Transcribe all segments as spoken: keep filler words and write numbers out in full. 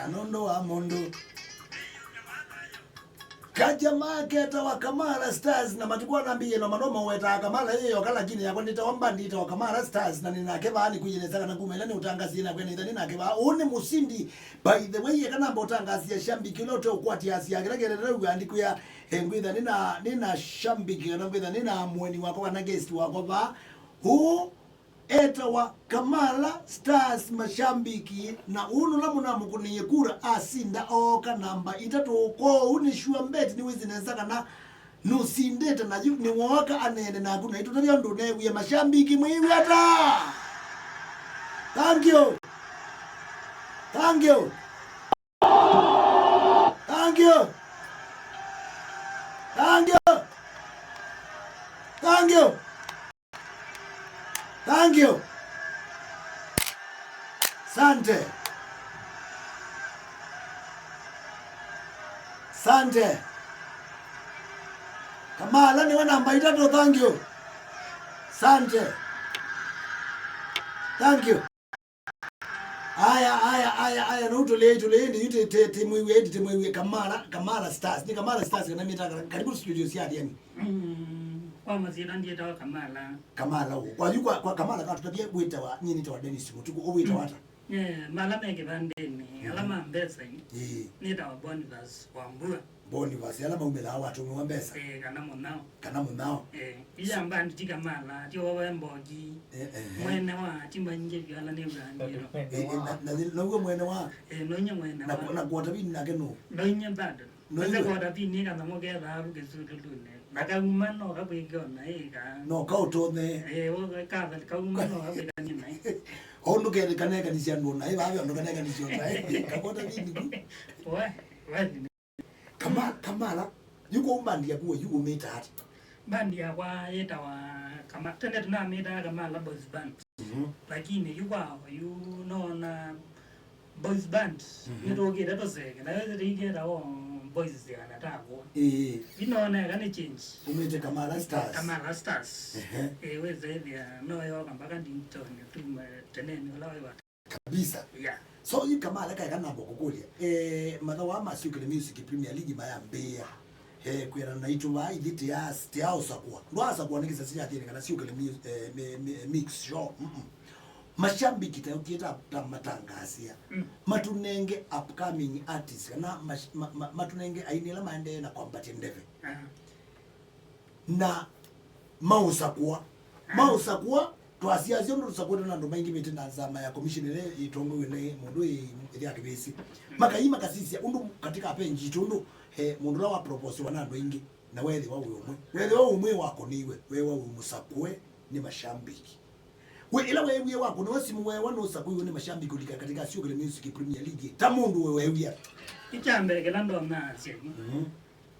nũndũ wa mũndũ. Kajamaa ketawa Kamala Stars, na matukũ anambĩie no mano mawetaa Kamala ĩyoka, lakini yakwa nĩtawa mbandi ĩtawa Kamala Stars, na nĩnakevaa nĩkwĩyĩnesa kana kuma ĩla nĩũtangasie nakwĩa nĩtha nĩnakevaa. Ũũ nĩ mũsindi, by the way, eka namba ũtangasia shambiki ũla ũteũkwatĩasya kĩla kĩendete ũandĩkwĩa, eh, ngwĩtha nĩna, nĩna shambiki kana ngwĩtha nĩna mũeni wakwa kana guest wakwa vaa. Ũũ etawa Kamala Stars mashambiki, na ũũ nũla mũnamũkũnĩie kura asinda ooka namba itatũ. Kwoou nĩ sure bet nĩwĩsĩ nesa kana nũsindĩte, na yu nĩwooka aneene naku, na itũtavya ũndũ ũneewie. Mashambiki mwĩiw'a ata? Thank you. Thank you. Thank you. Thank you. Thank you. Thank you. Sante. Sante. Kamala nĩwe namba itatũ, thank you. Sante. Thank you. Aya, aya, aya, aya, no tũlei, tũlei, ndi yu ti, ti, ti mwĩw'e, ndi ti mwĩw'e, Kamala, Kamala Stars, ni Kamala Stars kana mĩtaka, karibu studio sya Diani. Mm, kwa masyĩtwa ndiĩtawa Kamala. Kamala ũ. Kwa yu kwa, kwa Kamala katũtavye wĩtawa, nyie nĩtawa Dennis Mũtuku, ũwĩtawa ata? Eh, mala me kĩvandĩnĩ, ala ma mbesa ĩ, ĩĩ, nĩtawa Boniface Wambua. Boniface, ala maumĩlaa watũmĩwa mbesa? Eh, kana mũnyao. Kana mũnyao. Eh, iya mbandi ti Kamala, ti owe mbogi. Eh, eh, eh. Mwene wa ti maingi vyala nĩ vyandĩro. Eh, eh, na, na, na uwe mwene wa? Eh, noinye mwene na, wa. Na kuota vini nake nũ? Noinye bado. Noinye. Ese kuota vini kana mũgetha avu kĩsululune. Na kauma no kakwĩkĩona ĩ ka. No kaũtũnye. Eh, wo ka kauma no kakwĩkanie naĩ. O ndũkene kanekanisya andũ naĩ, vave andũ kanekanisya naĩ. Kakuota vini ku. Wa, wa. Kama, Kamala, yu kũu mbandi yaku we, yu ũmĩtaa ata? Mbandi yakwa yĩtawa Kama, tene tũnamĩtaa Kamala Boys Band. Mhm. Lakini yu kwa yu noona Boys Band, mhm, nĩtũkĩte tũseke, nayo ĩtĩikĩtawa Boys ya Natakwa. Ĩĩ. Inooneka nĩ change. Umĩte Kamala Stars. Kamala Stars. Ehe. Ĩĩ, wĩsethĩa, no yoka mpaka Dington, tuma teneni ũla wĩ wa Kabisa. Yeah. So, yu Kamala kaeka namba kũkũlya. Eh, mathawa ma Syokele Music Premier League mayambĩĩa. Eh, kwĩana naitũ vaa ithyĩ tia, tia ũsakũa. Ndwaasakũa nĩ kĩsasi kya thĩnĩ kana Syokele mu-, eh, mi-, mi-, mix show. Mm-mm. Mashambiki ta ũkie ta, ta matangasia. Mm. Matũnenge upcoming artists kana mash-, ma, ma, matũnenge aini ala maendee na kwambatya ndeve. Aha. Na maũsakũa. Maũsakũa, twasiasya ũndũ tũsakũĩtwe na andũ maingĩvĩte na nzama ya commission ĩla ĩtongoew'e nĩ mũndũ ĩ, ĩthĩa kĩvĩsĩ. Makai makasisya ũndũ katika benji itũ ũndũ, eh, mũndũ ũla wa proposiwa na andũ aingĩ, na weethĩwa wĩ ũmwe. Weethĩwa wĩ ũmwe wakũnĩiwe, weewa wĩ mũsakũe nĩ mashambiki. We, ĩla weewie wakũnĩwa simũ weewa nũsakũiwe nĩ mashambiki ũlika katika Syokele Music Premier League, ta mũndũ we weewie ata? Ĩ kya mbee kĩla ndonaa asyai. Mhm.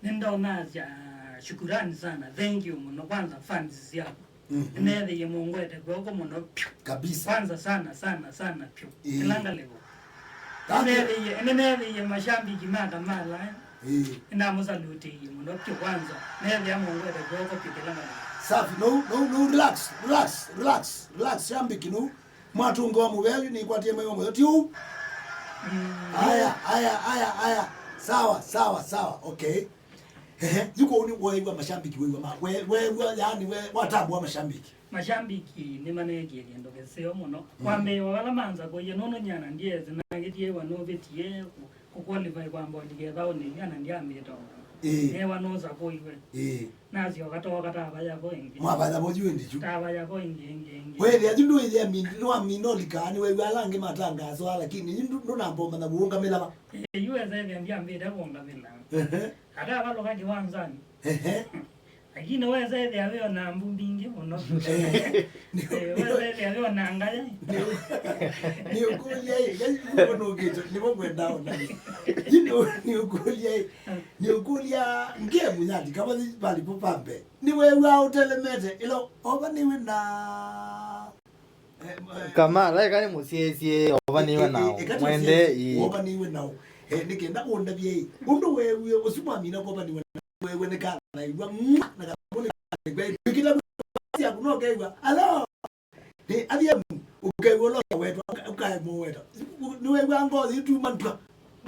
Nĩndonasya shukurani sana, thank you mũno, kwanza fans syaku. Mhm. Nĩneethĩie mũngwete kw'oko mũno vyũ. Kabisa. Kwanza sana, sana, sana vyũ. Ĩĩ. Kĩla ngalĩko. Thank you. Nĩneethĩie, nĩneethĩie mashambiki ma Kamala, eh. Ĩĩ. Nĩnamũsalutĩie mũno vyũ kwanza. Neethĩa mũngwete kw'oko vyũ kĩla ngalĩko. Safi, no, no, no, relax, relax, relax, relax, shambiki, no. Mwatũngĩwa mũvea yu nĩkwatie maiwa mũyo, ti ũu? Mm. Aya, aya, aya, aya. Sawa, sawa, sawa. Okay. Ehe, yu kũu nĩ weew'a mashambiki, weew'a ma-, we-, weew'a, yaani, we-, watambũa mashambiki. Mashambiki nĩmaneekie kĩndũ kĩseo mũno. Mm. Kwambĩĩwa vala manza kũie nũndũ nyana ndiesi nangĩtie ĩwa nũvĩtie kũ-, kũqualify kwamba ũlike ĩthaũnĩ yu, na ndyambĩte o. Ĩĩ. Neewa nũsakũiwe. Ĩĩ. Nasyoka tooka tavaya vo ĩngĩ. Mwavaya vo yu ĩndĩ yu. Tavaya vo ĩngĩ, ĩngĩ, ĩngĩ. Wethĩa yu ndũĩthĩa mi-, nĩwamina ũlikaa, nĩwew'a ala angĩ matangaaswa, lakini yu ndũ-, ndũnamba ũmanya kũũngamĩla va. Ĩĩ, yu wesethĩa ndyambĩte kũũngamĩla. Ehe. Atavalũka kĩwanzanĩ. Ehe. Lakini wesethĩa wĩ ona mbu mbingĩ mũno. Eh, nĩ-, eh, nĩ-, wesethĩa wĩ ona ngaya. Nĩ-, nĩũkũlya ĩ, ngai nĩvo nũkĩte, nĩvo ngwenda ona. Yu nĩ-, nĩũkũlya ĩ, nĩũkũlya ngemu yati kama valipo pambe. Nĩwew'aa ũtelemete, ĩla ova nĩwĩ na Kamala, eka nĩ mũsyeesye, ovanĩwe nao. Mwende, ĩĩ. Ovanĩwe nao. Eh, nĩ kenda ũndavye, ĩ. Ũndũ weewie, ũsu mwamina kũvanĩwa nao, weewie nĩ kana naigua, mwa, na kana mũnĩ kana naigua, ĩ. Ĩkĩta kwa siaku, no keigua, "Alo!" Nĩ, athie mu, ũkeigua ũla ũkawetwa, ũka-, ũkae mũweta. Nĩwew'a ngothi ĩtuma ntwa.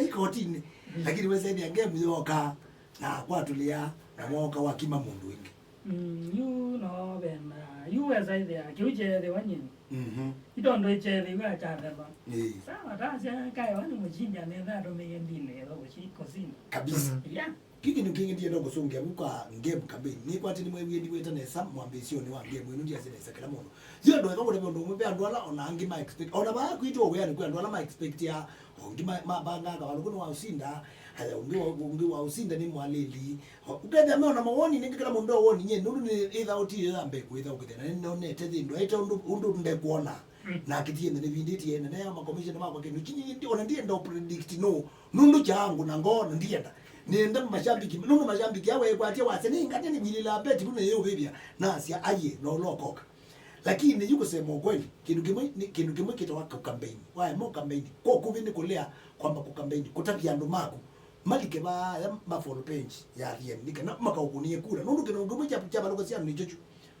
ngai kotinĩ. Lakini wesethĩa ngemu yoka na kwatũlĩa na woka wakima mũndũ ĩngĩ. Mm, yu no vena, yu wesa ĩthĩa, kĩu kyeethĩwa nyie. Mhm. Itondo ĩkyeethĩwa kyathema. Ĩĩ. Sawa, tasya kaewa nĩ mũcindi anetha atũmĩie mbinĩ ĩtho kũsinda. Kabisa. Yeah. Kĩu kĩndũ kĩngĩ ndienda kũsũngĩa vu kwa game campaign. Nĩkwatĩ nĩmwewie ndiwĩta nesa mwambĩĩsyonĩ wa game ĩno, ndiasya nesa kĩla mũndũ. Yu andũ ethwa kũtavya ũndũ ũmwe, ve andũ ala ona angĩ ma expect. Ona vaa kwitũ ũwĩanĩ kwĩ andũ ala ma expect ya, o angĩ ma- mabangaa kavalũku nĩ wa ũsinda, aya ũngĩ wa- ũngĩ wa ũsinda nĩ mwalĩli. O, ũkethĩa meona mawoni nĩngĩ kĩla mũndũ woni nye, nũndũ nĩ ĩtha ũtiĩ ya mbee kwĩtha ũkĩthĩa. Na nĩnonete thĩ ndwaĩte ũndũ ũndũ ndekuona. Na kĩtie nene vindĩtie nene ya makomisheni makwa kĩndũ kinyi ndi ona ndienda predict no nundu changu na ngo na ndienda nienda mashabiki nundu mashabiki awe kwatia wase ni ngati ni vilila beti bune yeo bibia na sia aye no lokoka. Lakini yu kusema ukweli kindu kimwe ni kindu kimwe kitawa ku campaign wa mo campaign kwa kuvi ni kulea kwamba ku campaign kutavia andu maku malike ba ya ma follow page ya thiani kana makaukunie kura nundu kindu kimwe cha cha baloko sia ni chochu.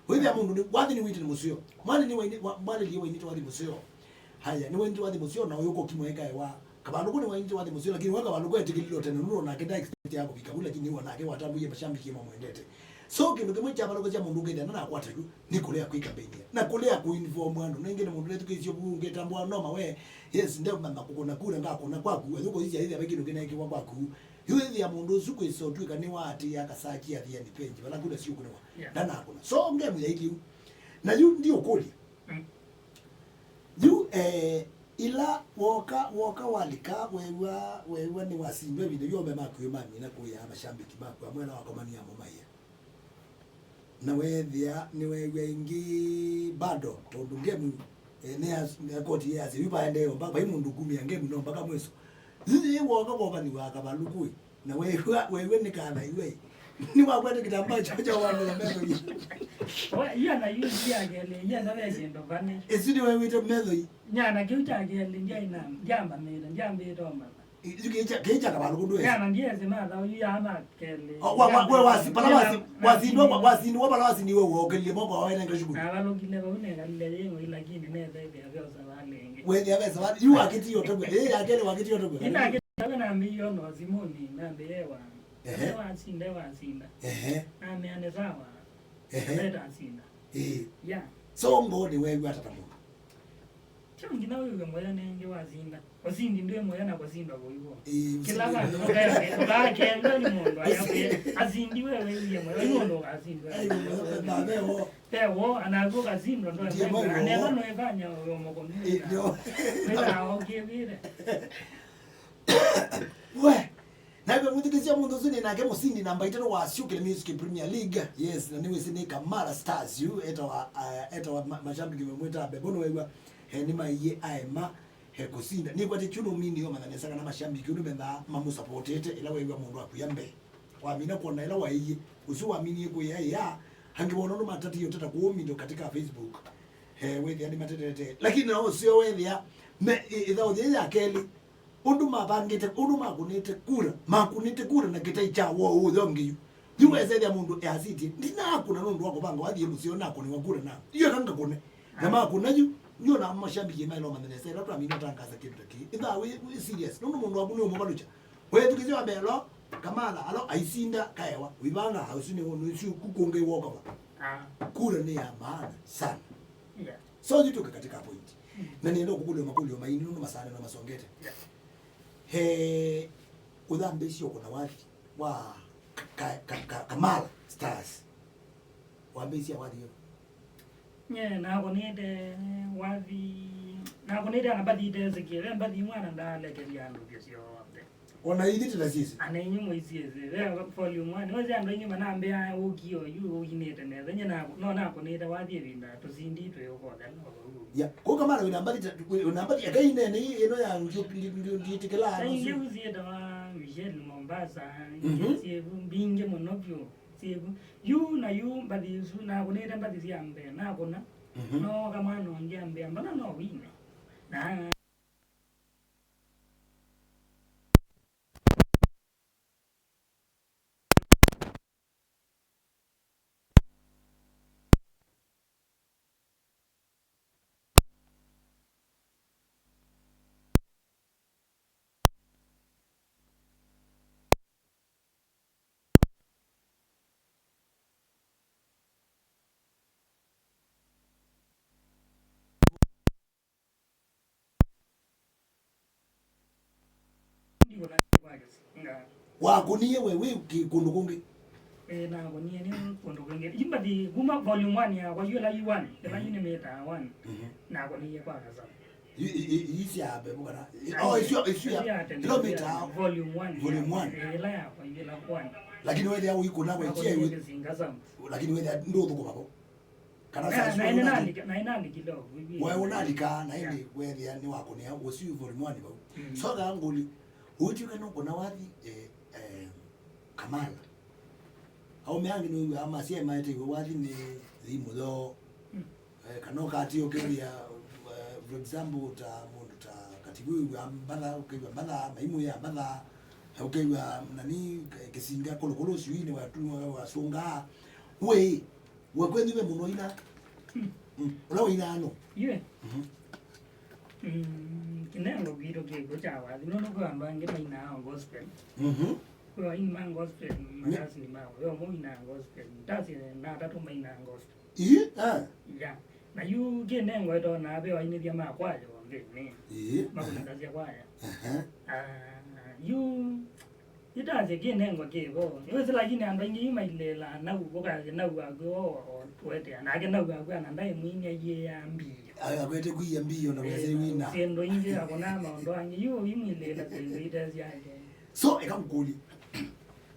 Wĩthĩa mũndũ nĩ wathi nĩ wĩtĩ nĩ mũseo. Mwana nĩ waini wa- mwana liye waini wathi mũseo. Haya, nĩ waini wathi mũseo na ũyũ koki mweka ewa. Kavalũku nĩ waini wathi mũseo lakini weka kavalũku etikililo tena nũndũ nake nda expect ya kufika kule lakini wa nake watambũie mashabiki mamwendete. So kĩndũ kĩmwe kya valũku kya mũndũ ũkethĩa na nakwata yu nĩ kũlea kwĩ campaign. Na kũlea ku inform andũ. Na ingĩ nĩ mũndũ nĩtukĩsio bu ngĩtambwa no mawe. Yes, nde mama kũkũna kura ngakũna kwaku. Athũko hizi aitha kĩndũ kĩnekĩwa kwaku. Yu ĩthĩa mũndũ ũsu kwĩsa ũtw'ĩka nĩwaatĩĩa akasakia thiani penji vala kula siũkũnĩwa. Yeah. Ndanakũna. So ngemu yaĩlye u. Na yu ndiũkũlya. Mm. Yu eh, ila woka woka walika weew'a weew'a nĩwasindwa ĩvinda yu ome maku ĩ mamina kũya mashambiki maku amwe ala wakomania mo maia. Na weethĩa nĩweew'a ĩngĩ bado tondũ ngemu eh, nĩ ya- nĩ ya koti yasya yu vaendee mpaka vai mũndũ kumia ngemu no mpaka mwiso. Yu yĩ woka wovaniwa kavalũku ĩ. Na weew'a weew'a nĩ kana iwe. Nĩ wakwete kitambaa kya kya wandu na metho ĩ. Wa iya na yu ndi ya keli iya na ve kindu vani. Ĩsu nĩ weew'ĩte metho ĩ. Nyana kiu kya keli ndi aina ndi amba mele ndi ambite omana. Yu kĩcha, kĩcha kavalũku ndwesi. Yana ndiesi matha yu ya ma kelĩ. O, wa, wa, we wasi, pala wasi, wasindwa, wa, wasindwa pala wasindiwe uokelie moko wa wene ngashukuru. Na valũkile vau nekalile yeng'oi lakini nethethia vyosa valenge. Wethia vesa vale, yu wakĩti yote kwe. Eh, ya kelĩ wakĩti yote kwe. Ina kitawe na mbiyo no simuni, na mbiyewa. Ehe. Wasinda, wasinda. Ehe. Na meane sawa. Ehe. Leta asinda. Eh. Yeah. So ngoni wewe atata mũno. Kyo nginya wĩw'e mũyo nĩngĩ wasinda. Ũsindi ndwĩ mũyo na kũsindwa kũiw'o. Ĩĩ, kĩla ũsindi vandũ mũyo. Ũkaekendwa nĩ mũndũ ayakwĩe asindi we wĩw'e mũyo nĩ mũndũ ũkasindwa. Ai, mũyo pe, pe, pe, wo. Pe wo, anaku ũkasindwa ndwĩ. Ndiye mũyo. Anema no ifanya ũyo mũkomi. Ĩĩ, ndio. Wĩna okĩwĩre. We. Na hivyo mũthikĩsya mũndũ ũsu nĩ nake mũsindi namba itatũ wa Syũkĩle Music Premier League. Yes, na nĩwĩsĩ nĩ Kamara Stars yu, etawa, uh, etawa ma-, mashabiki memwĩtaa Bebo nĩwew'a, eh, nĩmaiye aema, eh, kũsinda. Nĩkwatĩ kyu nũmini yo manya nesa kana mashabiki ũndũ mendaa mamũsapotete ĩla wew'a mũndũ akuya mbee. Wamina kwona ĩla waĩie, ũsu waminie kũya ya, angĩ wona ũndũ matatie ũteta kũũ mindo katika Facebook. Eh, wethĩa nĩmatetete. Lakini na ũseo wethĩa, me, ĩ-, ĩthaũ yĩĩ ya kelĩ, Ũndũ mavangĩte, ũndũ makũnĩte kura, makũnĩte kura na kĩtai kya woo ũyongi yu. Yu wesethĩa mũndũ easĩtye, "Ndinakũna nũndũ wa kũvanga wathi mũseo nakũnĩwa kura na." Yu eka ngakũne. Na makũna yu, yu na mashabiki maĩle ũmanya nesa, ĩla twamina ũtangaza kĩndũ ta kĩĩ. Ĩthaa wĩ, wĩ serious. Nũndũ mũndũ waku nĩ ũmũvalũkya. Wethukĩsya wa mbee lo, Kamala, alo aisinda kaewa. Wĩvanga, ũsu nĩ, nĩ ũsu kũkũngĩ wokava. Ah. Kura nĩ ya maana sana. Yeah. So, yu tũke katika point. Mm. Na nĩenda kũkũlya makũlyo maingĩ nũndũ masaa nĩmasongete. Yeah. He ũthambĩĩsye ũkũna wathi wa ka, ka, ka, Kamala Stars. Wambĩĩsye wathi yo. Nye, nakũnĩte wathi, nakũnĩte ana mbathi itesĩkĩe. Ve mbathi imwe ana ndalekelya andũ vyũ syonthe. Ona ithi tũtasyĩsĩ. Ana inyu mũisyĩsĩ, ve volume one, nĩwĩsĩ andũ aingĩ manambĩa ũkie oyu ũinĩte nesa, nye na, no nakũnĩte wathi ĩvinda, tũsindi twĩ ũkothela vau. Ya, kũka mara wĩna mbathi ta, wĩ-, wĩna mbathi, eka inene ĩ-, ĩno ya ndio, ndio, ndio, ndiĩtĩkĩlaa. Kaingĩ ũsyĩtawa Michelle Mombasa, mhm, syĩvu, mbingĩ mũno vyũ, syĩvu. Yu na yu mbathi isu, nakũnĩte mbathi sya mbee, nakũna, mhm, nooka mwana ũngĩ ambĩa, mbona no wine? Na Wakũnie we wĩ kĩ-, kũndũ kũngĩ? Eh, nakũnie nĩ kũndũ kũngĩ. Yu mbathi kuma volume one yakwa, yu ĩla yu one, ĩla yu nĩmĩtaa one. Mhm. Nakũnie kwa Kasam. Yu, i, i, ii sya mbemũ kana? Oh, icio, icio ya, ĩla ũmĩtaa volume one. Volume one. Eh, ĩla yakwa, yu ĩla one. Lakini wethĩa ũikũna kwa itia yu. Kĩsinga South. Lakini wethĩa ndũthũkũma vo. Kana na, sasa na ĩndĩ ũnalika, na ĩndĩ nalika, na ĩndĩ nalika, na ĩndĩ, yeah, wethĩa nĩwakũnĩa ũsu volume one vau. Mm. So, kaa ngũlye, ũitw'ĩka nũkũna wathi, eh, eh, Kamala. Aũme angĩ nĩwĩw'aa masyae maete iwe wathi nĩ thimũ yoo. Mm. Eh, kana ũkatĩ ũkĩwĩa, eh, for example, ta mũndũ ta Katibu wĩw'aa mbatha, ũkĩw'a mbatha, maimũ ya mbatha, eh, ũkĩw'a nani, eh, kĩsinga kũlũkũlũ syuinĩ watu-, wasũngaa. Wĩ, We kwenyu ve mũndũ waina? Mm. Mm. Ũla wainaa nũ? Yue. Mhm. Mm, kĩnengo kwitũ kĩkw'o kya wathi. Nũndũ kwĩ andũ angĩ mainaa o gospel. Mhm. Kwĩ aini ma gospel, makasini mawe. Ve ũmwe ũinaa gospel. Tasi na atatũ mainaa gospel. Ii, ah. Ya. Na yu kĩnengo ĩtonaa ve ainĩthya ma kwaya o nthĩnĩ. Ii, ah. Makũnĩthasya kwaya. Aha. Ah, yu Ĩtasye kĩnengo kĩvo. Nĩwĩsĩ lakini andũ aingĩ yu mailĩĩlaa nau, ũkasya nau waku o, o, wetea. Nake nau waku ana ndaĩ mwini aiĩaa mbio. Akwete kũia mbio na wĩsĩ wina. Syĩndũ ingĩ akũnaa maũndũ angĩ. Yu imwilĩĩla syĩndũ ite syake. So, eka ngũkũlye.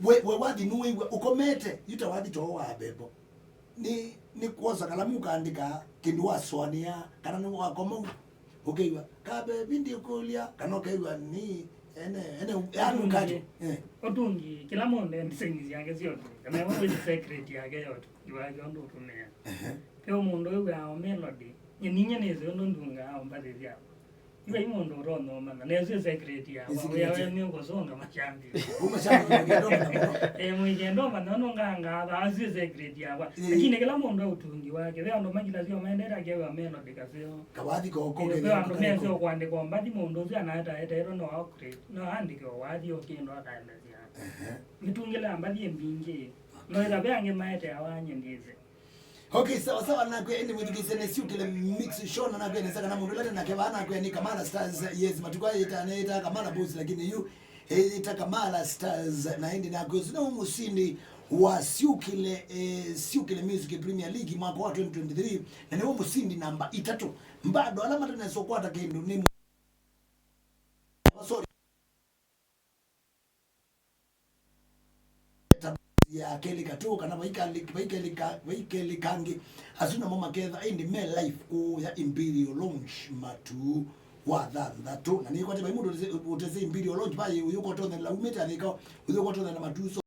We, we wathi nũwĩw'a ũkomete, yu ta wathi too wa mbembo. Nĩ, nĩ kwosa kalamu ũkaandĩka kĩndũ wasũanĩa, kana nĩ wakoma u-, ũkew'a, "Kabebi ndikũlya," kana ũkew'a nĩ, ene, ene, yaani ũtungĩ, ũkati, eh. Ũtungĩ, kĩla mũndũ e design syake sya ũtungĩ. Kana we wĩsĩ secret yake ya ũtungĩ wake ũndũ ũtũmĩaa. Ehe. Ve mũndũ wĩw'aa o melody, nye ninyie nĩsĩ ũndũ ndungaa o mbathi syakwa. Vai mũndũ ũtonya ũmanya. Na ĩsu ĩ secret yakwa. Ĩ secret. Wĩa we nĩ ũkũsũnga mashabiki. Kuma shabiki mũkendoma na mũno. Eh, mũikendoma na nũngangatha, asu ĩ secret yakwa. Ĩ. Lakini kĩla mũndũ e ũtungi wake. Ve andũ makila sio maendete akĩawa melody kaseo. Kawathi koko. Eh, kenya ve andũ mese ũkwandĩka mbathi mũndũ ũsu anaetaetwa no create. No andĩke wathi ũkĩndũ akaelesya. Ehe. Mĩtungĩle ya mbathi ĩ mbingĩ. No ĩla ve angĩ maeteawa nyendĩse. Okay, sawa sawa, nakwĩa ĩndĩ mwĩthukĩĩsye nĩ Syũkĩle Mix Show, na nakwĩa nesa kana mũndũ ũla nake vaa nakwĩa nĩ Kamala Stars. Yes, matukũ aya yĩtaa nĩ yĩtaa Kamala Boys, lakini yu ĩyĩta Kamala Stars. Na ĩndĩ nakwĩa ũsu nĩwe mũsindi wa Syũkĩle, eh, Syũkĩle Music Premier League mwaka wa twenty twenty-three, na nĩwe mũsindi namba itatũ. Mbado ala matanesa ũkwata kĩndũ nĩ mu- sorry. Ya kelĩ katũ kana vaikelĩ- vaikelĩ ka- vaikelĩ kangĩ, asu namo maketha ĩndĩ me live kũũ ya Imperial Lounge matu wa thanthatũ. Na nĩkwate vai mũndũ ũtese- ũtese Imperial Lounge, vai ũyũka ũtonyanĩla umĩte Athĩka, ũyũka ũtonyanĩla matu so